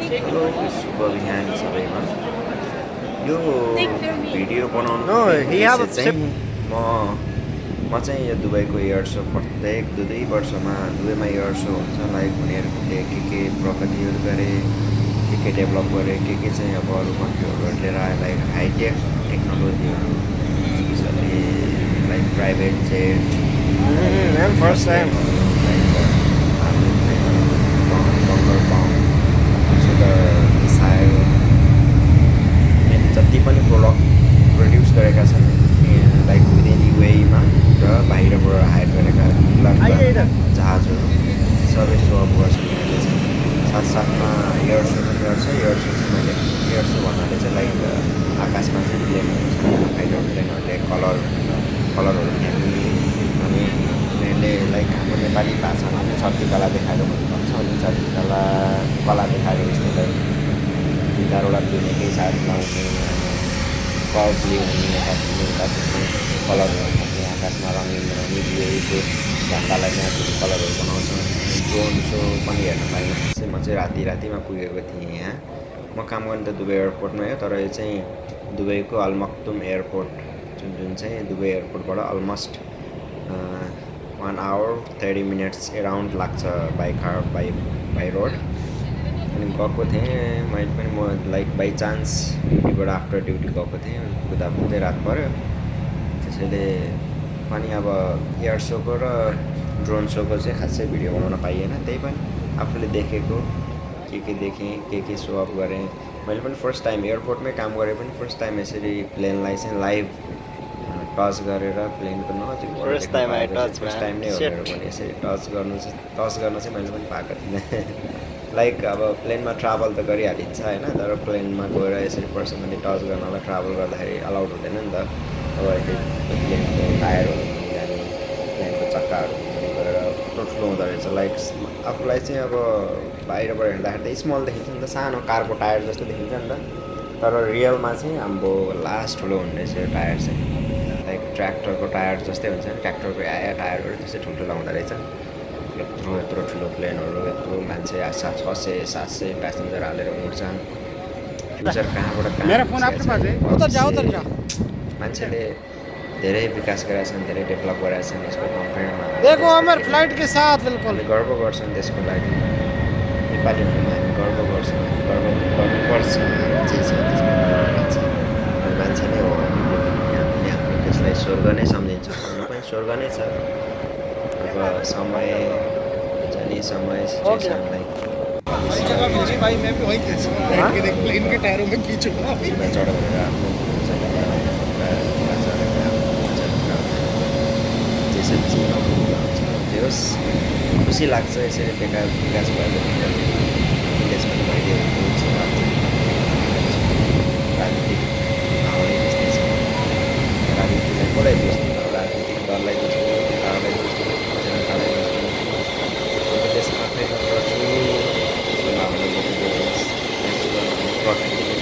Hello शुभ बिहान सबैमा यो भिडियो बनाउनु No, he have a उद्देश्य चाहिँ म चाहिँ यो दुबईको एयर सो प्रत्येक दुई वर्षमा दुबईमा एयर सो हुन्छ लाइक उनीहरूले के प्रगतिहरू गरे के डेभलप गरे के चाहिँ अब अरू कन्ट्रीहरू लिएर आए लाइक हाइटेक टेक्नोलोजीहरू specially like private jet and first time. Bunker bomb missile जति पनि प्रड्युस गरेका छन् लाइक विदिन युएमा र बाहिरबाट हायर गरेका जहाजहरू सबै सो अफ गर्छन् यहाँले चाहिँ साथसाथमा एयर सो पनि गर्छ एयर सो चाहिँ मैले एयर सो भन्नाले चाहिँ लाइक आकाशमा चाहिँ प्लेनहरू छ फाइटर प्लेनहरूले कलरहरू फ्याँक्ने अनि उनीहरूले लाइक हाम्रो नेपाली भाषामा चाहिँ छत्तीकला देखाएको भन्छ अनि छत्तीकला कला देखाएको जस्तो लाइक चारवटा पिउनेकै साथ लाउने कर्भ ल्याउने यता कलरहरू खाने आकाशमा रङ्गिन निक्लिएको झन्डालाई चाहिँ कलरहरू बनाउँछ ड्रोन सो पनि हेर्न पाएँ चाहिँ म चाहिँ रातिमा पुगेको थिएँ यहाँ म काम गर्ने त दुबई एयरपोर्टमा हो तर यो चाहिँ दुबईको अल मक्तुम एयरपोर्ट जुन चाहिँ दुबई एयरपोर्टबाट अलमोस्ट 1 hour 30 minutes एराउन्ड लाग्छ बाई रोड अनि गएको थिएँ मैले पनि म लाइक बाई चान्स ड्युटीबाट आफ्टर ड्युटी गएको थिएँ कुद्दै रात पऱ्यो त्यसैले पनि अब एयर सोको र ड्रोन सोको चाहिँ खासै भिडियो बनाउन पाइएन त्यही पनि आफूले देखेको के देखेँ के सो अफ गरेँ मैले पनि फर्स्ट टाइम एयरपोर्टमै काम गरेँ पनि फर्स्ट टाइम यसरी प्लेनलाई चाहिँ लाइभ टच गरेर प्लेनको नजिक फर्स्ट टाइम नै हो मेरो पनि यसरी टच गर्न चाहिँ मैले पनि पाएको थिइनँ लाइक अब प्लेनमा ट्राभल त गरिहालिन्छ होइन तर प्लेनमा गएर यसरी पर्सनली टच गर्नलाई ट्राभल गर्दाखेरि अलाउड हुँदैन नि त अब प्लेनको टायरहरू पनि जाने प्लेनको चक्काहरू पनि गएर ठुलो हुँदो रहेछ लाइक आफूलाई चाहिँ अब बाहिरबाट हेर्दाखेरि त स्मल देखिन्छ नि त सानो कारको टायर जस्तो देखिन्छ नि त तर रियलमा चाहिँ हाम्रो लास्ट ठुलो हुने रहेछ यो टायर चाहिँ लाइक ट्र्याक्टरको टायर जस्तै हुन्छ नि ट्र्याक्टरको टायरहरू त्यस्तै ठुल्ठुलो हुँदो रहेछ यत्रो ठुलो प्लेनहरू यत्रो मान्छे 600-700 प्यासेन्जर हालेर उड्छन् फ्युचर कहाँबाट मान्छेले धेरै विकास गरेका छन् धेरै डेभलप गरेका छन् यसको कम्पेयरमा गर्व गर्छन् त्यसको लागि नेपालीहरूमा हामी गर्व गर्छौँ गर्व गर्नुपर्छ जे छ त्यसमा मान्छे नै हो हामीले त्यसलाई स्वर्ग नै सम्झिन्छौँ हुनु पनि स्वर्ग नै छ अब समय जाने समय सिचुएसनलाई भाई मैं भी वहीं प्लेन के टायरों में खींचूंगा खुसी लाग्छ यसरी विकास भएको देशमा मैले राजनीतिक हावै त्यस्तै छ राजनीतिलाई कसलाई बुझ्नु राजनीतिक दललाई बुझ्नु नेताहरूलाई बुझ्नु जनतालाई बुझ्नु अब त्यसमा आफैमा गर्छु प्रकृतिले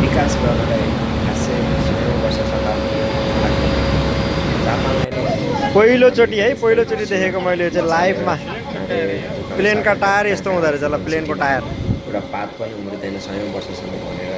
विकास गर्नलाई खासै 100 वर्ष शताब्दी पहिलोचोटि देखेको मैले चाहिँ लाइभमा प्लेनका टायर यस्तो हुँदो रहेछ ल प्लेनको टायर एउटा पात पनि उम्रिँदैन 100 वर्षसम्म भनेर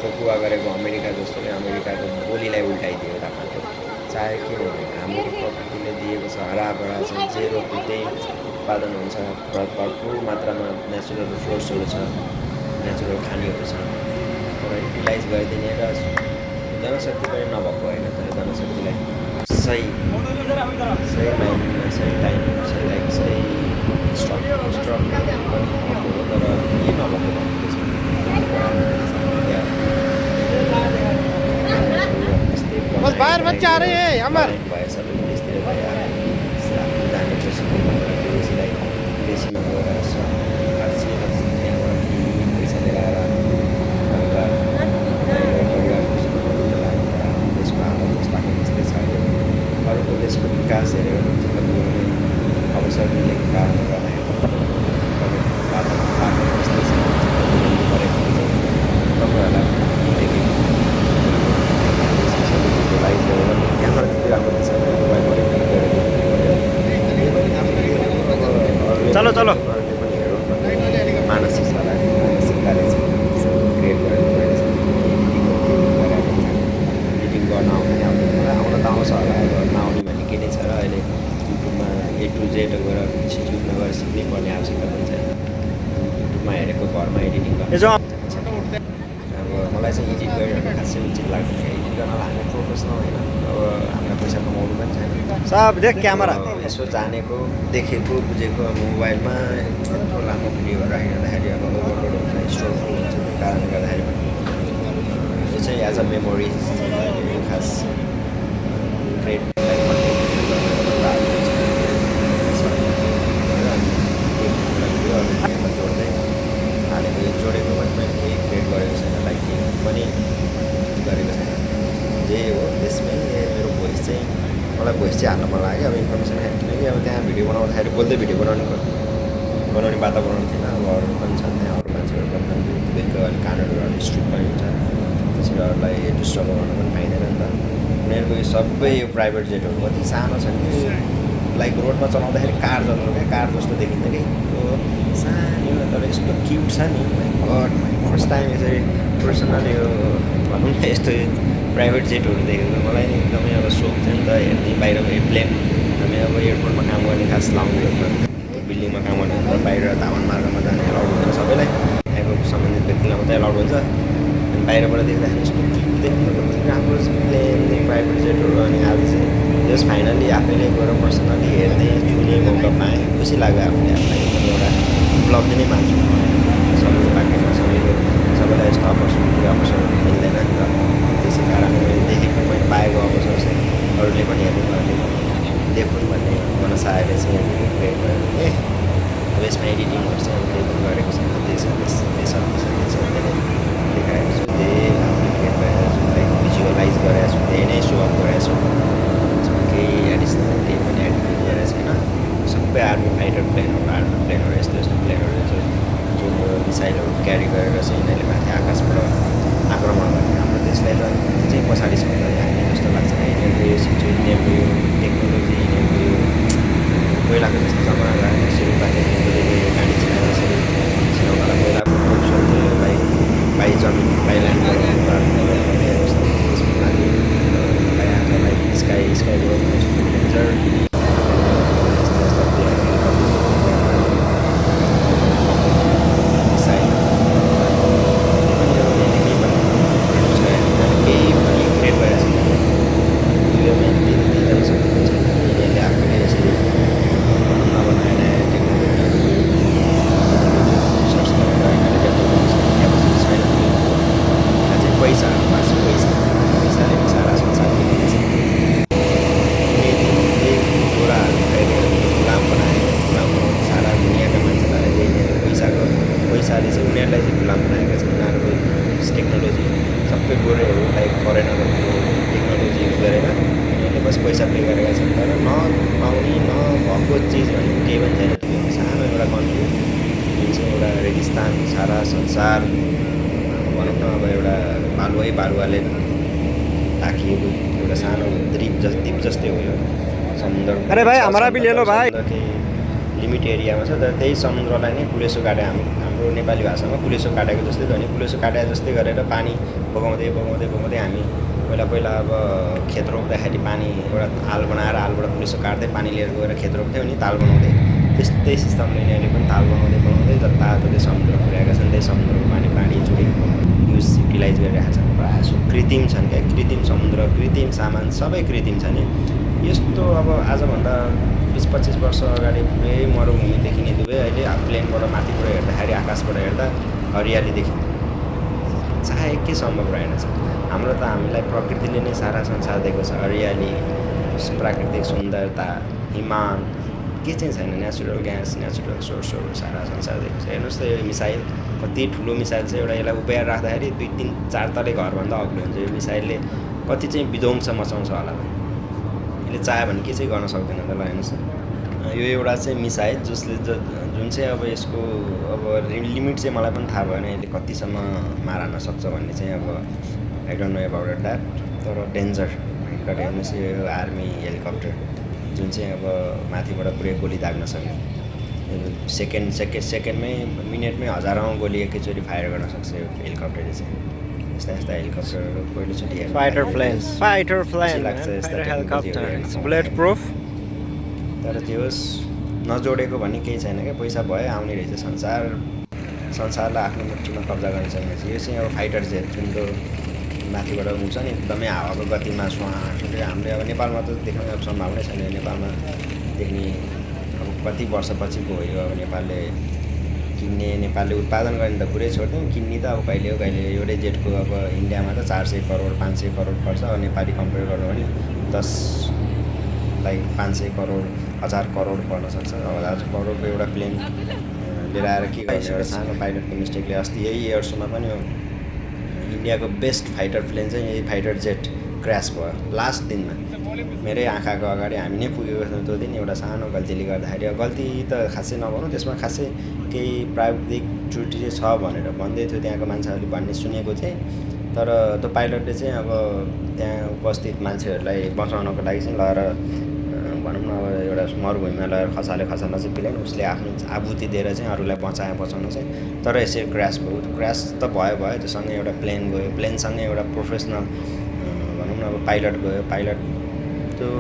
ठोकुवा गरेको अमेरिका जस्तोले अमेरिकाको बोलीलाई उल्टाइदियो जापानले चाहे के हो हाम्रो प्रकृतिले दिएको छ हराभरा छ जे रोप्नु त्यही उत्पादन हुन्छ भरपुर मात्रामा नेचुरल रिसोर्सहरू छ नेचुरल खानीहरू छ तर युटिलाइज गरिदिने र जनशक्ति पनि नभएको होइन तर जनशक्तिलाई सही माइन्डमा सही टाइम सही स्ट्रङ तर के नभएको बस बाहर बच्चे आ रहे हैं अमर भए सबै देशतिर भए जाने नसकिएको कारणले गर्दाखेरि बाटोमा बाटो यस्तै छ परेको हुन्छ तपाईँहरूलाई भिजुअलाइज गरेर क्यामेरा खिचिरहेको हुन्छ मोबाइलबाट क्लिक गरेर चलो चलो पनि हेरौँ मानसिक सल्लाह सिक्काले चाहिँ क्रिएट गरेर एडिटिङ गर्न आउँदैन मलाई आउन त आउँछ होला अब नआउने भन्ने के नै छ र अहिले युट्युबमा A to Z गएर सिक्नु गएर सिक्नै पर्ने आवश्यकता पनि छैन युट्युबमा हेरेको घरमा एडिटिङ गर्न यसो अब मलाई चाहिँ एडिट गरिरहेको खासै उचित लाग्दैन एडिट गर्नलाई हामी प्रोफेसनल होइन अब हामीलाई पैसा कमाउनु पनि छैन सब देख क्यामेरा यसो जानेको देखेको बुझेको अब मोबाइलमा यत्रो लामो भिडियोहरू राखिरहँदाखेरि अब ओभरलोड हुन्छ स्टोर फुल हुन्छ त्यो कारणले गर्दाखेरि पनि यो चाहिँ एज अ मेमोरी खास ग्रेट जोड्दै हालेको यो जोडेको पनि मैले केही क्रिएट गरेको छैन लाइक केही पनि गरेको छैन जे हो त्यसमै मेरो भोइस चाहिँ मलाई भोइस चाहिँ हाल्न मन लाग्यो अब इन्फर्मेसन किनकि अब त्यहाँ भिडियो बनाउँदाखेरि बोल्दै भिडियो बनाउने वातावरण थिएन अब अरू पनि छन् त्यहाँ अरू मान्छेहरू पनि छन् बेलुका अलिक कानहरू अलिक स्ट्रिक्ट पनि हुन्छ त्यसरी अरूलाई डिस्टर्ब गर्नु पनि पाइँदैन नि त उनीहरूको यो सबै यो प्राइभेट जेटहरू कति सानो छन् कि लाइक रोडमा चलाउँदाखेरि कार चलाउनु क्या कार जस्तो देखिन्छ कि त्यो सानो तर यस्तो क्युट छ नि गड फर्स्ट टाइम यसरी पर्सनल यो भनौँ न यस्तो प्राइभेट जेटहरू देखेको मलाई नि एकदमै अब सोख थियो नि त हेर्ने बाहिरको प्लेन हामी अब एयरपोर्टमा काम गर्ने खास लाउनेहरू बिल्डिङमा काम गर्ने त बाहिर धावन मार्गमा जाने एलाउड हुँदैन सबैलाई यहाँको सम्बन्धित व्यक्तिलाई मात्रै एलाउड हुन्छ अनि बाहिरबाट देख्दाखेरि यस्तो क्युट देख्नु कति राम्रो प्लेन प्राइभेट जेटहरू अनि आज चाहिँ जस्ट फाइनली आफैले गएर पर्सनली हेर्ने छुने मौका पाएँ खुसी लाग्यो आफूले आफूलाई पनि एउटा उपलब्धि नै मान्छु सबैको बाँकीमा सबैलाई यस्तो अवसर मिल्दैन नि त त्यसै कारणले मैले देखेको मैले पाएको अवसर चाहिँ अरूले पनि हेर्नु देखुन् भन्ने मनसायले चाहिँ क्रिएट गरेर अब यसमा एडिटिङहरू चाहिँ अब केही पनि गरेको छैन देखाएको छु त्यही आफूले क्रिएट गरेको छु लाइक भिजुअलाइज गरेको छु त्यही नै सो अप गरेको छु केही एडिसनल केही पनि एडिटिङ गरेको छैन सबै आर्मी फाइटर प्लेनहरू यस्तो प्लेनहरू जुन मिसाइलहरू क्यारी गरेर चाहिँ यिनीहरूले माथि आकाशबाट आक्रमण गर्ने हाम्रो देशलाई त चाहिँ पछाडि छ हामी जस्तो लाग्छ यिनीहरूको यो यिनीहरूको यो टेक्नोलोजी यिनीहरूको यो पहिलाको जस्तो जमाना यसरी बाटो गाडी चलाएर यसरी छिनाउनलाई पहिलाको अप्सन थियो बाई जमिन बाई ल्यान्ड स्काईबाट डेन्जर पैसाले चाहिँ उनीहरूलाई चाहिँ गुलाम बनाएका छन् उनीहरूको टेक्नोलोजी सबै गोरेहरू लाइक फरेनरहरूको टेक्नोलोजी युज गरेर उनीहरूले बस पैसा पे गरेका छन् तर नपाउने नभएको चिज भनेको केही पनि छैन त्यो सानो एउटा कन्ट्री जुन चाहिँ एउटा रेगिस्तान सारा संसार भनौँ न अब एउटा बालुवाले ताकिएको एउटा सानो द्वीप जस्तै हो यो समुद्र अरे भाइ हमारा भी ले लो भाइ लिमिट एरियामा छ तर त्यही समुद्रलाई नै पुलेसो काटे हाम्रो नेपाली भाषामा पुलेसो काटेको जस्तै त नि पुलेसो काटे जस्तै गरेर पानी बगाउँदै हामी पहिला अब खेत रोप्दाखेरि पानी एउटा आल बनाएर आलबाट पुलेसो काट्दै पानी लिएर गएर खेत रोप्थ्यौँ नि ताल बनाउँदै त्यस्तै सिस्टमले यिनीहरूले पनि ताल बनाउँदै जताततै समुद्र पुर्याएका छन् त्यही समुद्रको पानी चुरी युटिलाइज गरिरहेका छन् प्रायः जसो कृत्रिम छन् क्या कृत्रिम समुद्र कृत्रिम सामान सबै कृत्रिम छ नि यस्तो अब आजभन्दा 20-25 वर्ष अगाडि पुरै मरुभूमि देखिने दुवै अहिले प्लेनबाट माथिबाट हेर्दाखेरि आकाशबाट हेर्दा हरियाली देखिन्छ चाहे के सम्भव रहेनछ हाम्रो त हामीलाई प्रकृतिले नै सारा संसार दिएको छ हरियाली प्राकृतिक सुन्दरता हिमाल के चाहिँ छैन नेचुरल ग्यास नेचुरल सोर्सहरू सारा संसार दिएको छ हेर्नुहोस् त यो मिसाइल कति ठुलो मिसाइल चाहिँ एउटा यसलाई उभ्याएर राख्दाखेरि 2-3-4 तले घरभन्दा अग्लो हुन्छ यो मिसाइलले कति चाहिँ विध्वंस मचाउँछ होला यसले चाह्यो भने के चाहिँ गर्न सक्दैन त ल हेर्नुहोस् यो एउटा चाहिँ मिसाइल जसले जुन चाहिँ अब यसको अब लिमिट चाहिँ मलाई पनि थाहा भएन यसले कतिसम्म मार हान्न सक्छ भन्ने चाहिँ अब I don't know about that तर डेन्जर भयङ्कर हेर्नुहोस् यो आर्मी हेलिकप्टर जुन चाहिँ अब माथिबाट पुरै गोली दाग्न सक्ने सेकेन्डमै मिनटमै हजारौँ गोली एकैचोटि फायर गर्न सक्छ यो हेलिकप्टरले चाहिँ यस्ता यस्ता हेलिकप्टरहरू पहिलोचोटि हेर्नु फाइटर प्लेन लाग्छ यस्ता हेलिकप्टर बुलेट प्रुफ तर त्यो होस् नजोडेको भन्ने केही छैन क्या पैसा भयो आउने रहेछ संसारलाई आफ्नो मुठीमा कब्जा गर्न सक्ने यो चाहिँ अब फाइटर जेट जुन त्यो माथिबाट हुन्छ नि एकदमै हावाको गतिमा हामीले अब नेपालमा त देख्ने अब सम्भावनै छैन नेपालमा देख्ने अब कति वर्षपछिको हो यो अब नेपालले उत्पादन गर्ने त कुरै छोड्दिउँ किन्ने त अब कहिले हो कहिले एउटै जेटको अब इन्डियामा त 400 करोड 500 करोड पर्छ अब नेपाली कम्पेयर गर्नु भने 500 करोड 1000 करोड पर्न सक्छ अब 1000 करोडको एउटा प्लेन लिएर आएर के गर्छ एउटा सानो पाइलटको मिस्टेकले अस्ति यही एयरसोमा पनि इन्डियाको बेस्ट फाइटर प्लेन चाहिँ यही फाइटर जेट क्रास भयो लास्ट दिनमा मेरै आँखाको अगाडि हामी नै पुगेको थियौँ त्यो दिन एउटा सानो गल्तीले गर्दाखेरि अब गल्ती त खासै नभनौँ त्यसमा खासै केही प्राविधिक त्रुटि चाहिँ छ भनेर भन्दै थियो त्यहाँको मान्छेहरूले भन्ने सुनेको थिएँ तर त्यो पाइलटले चाहिँ अब त्यहाँ उपस्थित मान्छेहरूलाई बचाउनको लागि चाहिँ लगेर भनौँ न अब एउटा मरुभूमिमा लगेर खसाल्न चाहिँ प्लेन उसले आफ्नो आहुति दिएर चाहिँ अरूलाई बचाउन चाहिँ तर यसरी क्रास भयो क्रास त भयो त्योसँगै एउटा प्लेन गयो प्लेनसँगै एउटा प्रोफेसनल भनौँ न अब पाइलट गयो पाइलट त्यो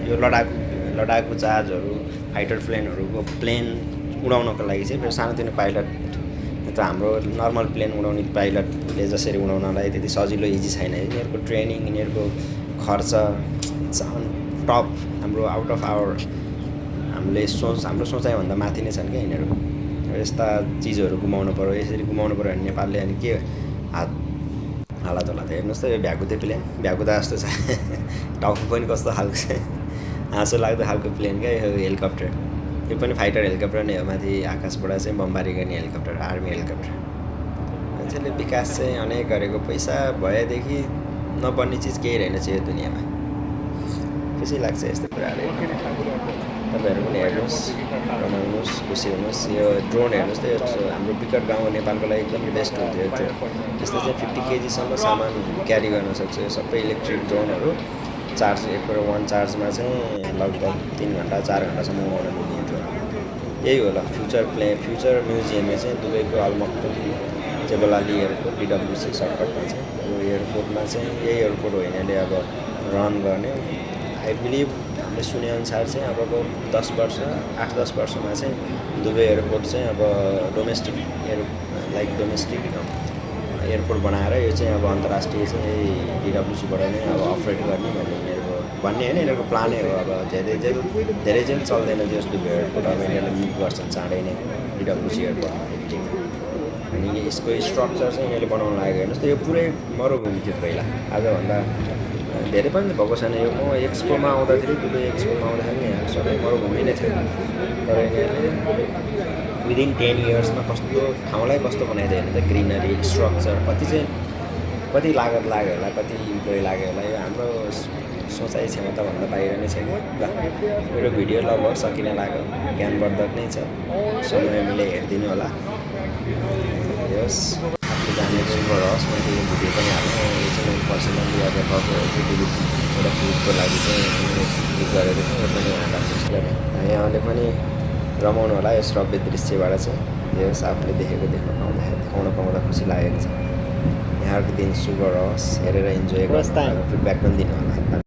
यो लडाकु जहाजहरू फाइटर प्लेनहरूको प्लेन उडाउनको लागि चाहिँ फेरि सानोतिनो पाइलट त हाम्रो नर्मल प्लेन उडाउने पाइलटले जसरी उडाउनलाई त्यति सजिलो इजी छैन यिनीहरूको ट्रेनिङ यिनीहरूको खर्च टप हाम्रो आउट अफ आवर हाम्रो सोचाइभन्दा माथि नै छन् क्या यिनीहरू यस्ता चिजहरू गुमाउनु पऱ्यो यसरी गुमाउनु पऱ्यो भने नेपालले अनि के हालत होला त हेर्नुहोस् त यो भ्यागुते प्लेन भ्यागुता जस्तो छ टाउको पनि कस्तो खालको छ हाँसो लाग्दो खालको प्लेन क्या यो हेलिकप्टर यो पनि फाइटर हेलिकप्टर नै हो माथि आकाशबाट चाहिँ बमबारी गर्ने हेलिकप्टर आर्मी हेलिकप्टर मान्छेले विकास चाहिँ अनेक गरेको पैसा भएदेखि नपर्ने चिज केही रहेनछ यो दुनियाँमा खुसी लाग्छ यस्तो कुराहरू तपाईँहरू पनि हेर्नुहोस् रमाउनुहोस् खुसी हुनुहोस् यो ड्रोन हेर्नुहोस् त यो हाम्रो विकट गाउँ नेपालको लागि एकदम बेस्ट हुन्थ्यो यो ड्रोन यसले चाहिँ 50 केजीसम्म सामान क्यारी गर्न सक्छ यो सबै इलेक्ट्रिक ड्रोनहरू चार्ज वान चार्जमा चाहिँ लगभग 3 घन्टा 4 घन्टासम्म उडाउन मिल्ने ड्रोन यही होला फ्युचर म्युजियममा चाहिँ दुबईको अलमक्तुम जेबलाली एयरपोर्ट DWC सर्टकटमा चाहिँ यो एयरपोर्टमा चाहिँ यही एयरपोर्ट हो यिनीहरूले अब रन गर्ने आई बिलिभ हामीले सुनेअनुसार चाहिँ अबको 10 वर्ष 8-10 वर्षमा चाहिँ दुबई एयरपोर्ट चाहिँ अब डोमेस्टिक एयरपोर्ट बनाएर यो चाहिँ अब अन्तर्राष्ट्रिय चाहिँ DWCबाट नै अब अपरेट गर्ने भन्ने होइन यिनीहरूको प्लानै हो अब धेरै चाहिँ चल्दैन जस दुबई एयरपोर्ट अब यिनीहरूले मुभ गर्छन् चाँडै नै DWC एयरपोर्टमा अनि यसको स्ट्रक्चर चाहिँ यिनीहरूले बनाउन लागेको हेर्नुहोस् त यो पुरै मरुभूमि थियो पहिला आजभन्दा धेरै पनि भएको छैन यो म एक्सपोमा आउँदाखेरि दुबई एक्सपोमा आउँदाखेरि यहाँ सबै मरुभूमि नै थियो तर यिनीहरूले विदिन 10 इयर्समा ठाउँलाई कस्तो बनाइदियो भने त ग्रिनरी स्ट्रक्चर कति लागत लाग्यो होला कति इम्प्लोइ लाग्यो होला यो हाम्रो सोचाइ क्षमताभन्दा बाहिर नै छैन ल मेरो भिडियो लगभग सकिन लाग्यो ज्ञानवर्धक नै छ समय मिले हेरिदिनु होला यस आफू जाने सुगर होस् मैले यो भिडियो पनि हाल्नु यो चाहिँ मैले पर्सनल्ली अब एउटा फुडको लागि चाहिँ क्लिक गरेको थिएँ यो पनि उहाँलाई पोस्ट गरेँ यहाँले पनि रमाउनु होला यस रव्य दृश्यबाट चाहिँ यस आफूले देखाउन पाउँदा खुसी लागेको छ यहाँको दिन शुभ रहोस् हेरेर इन्जोय गर्नु फिडब्याक पनि दिनु होला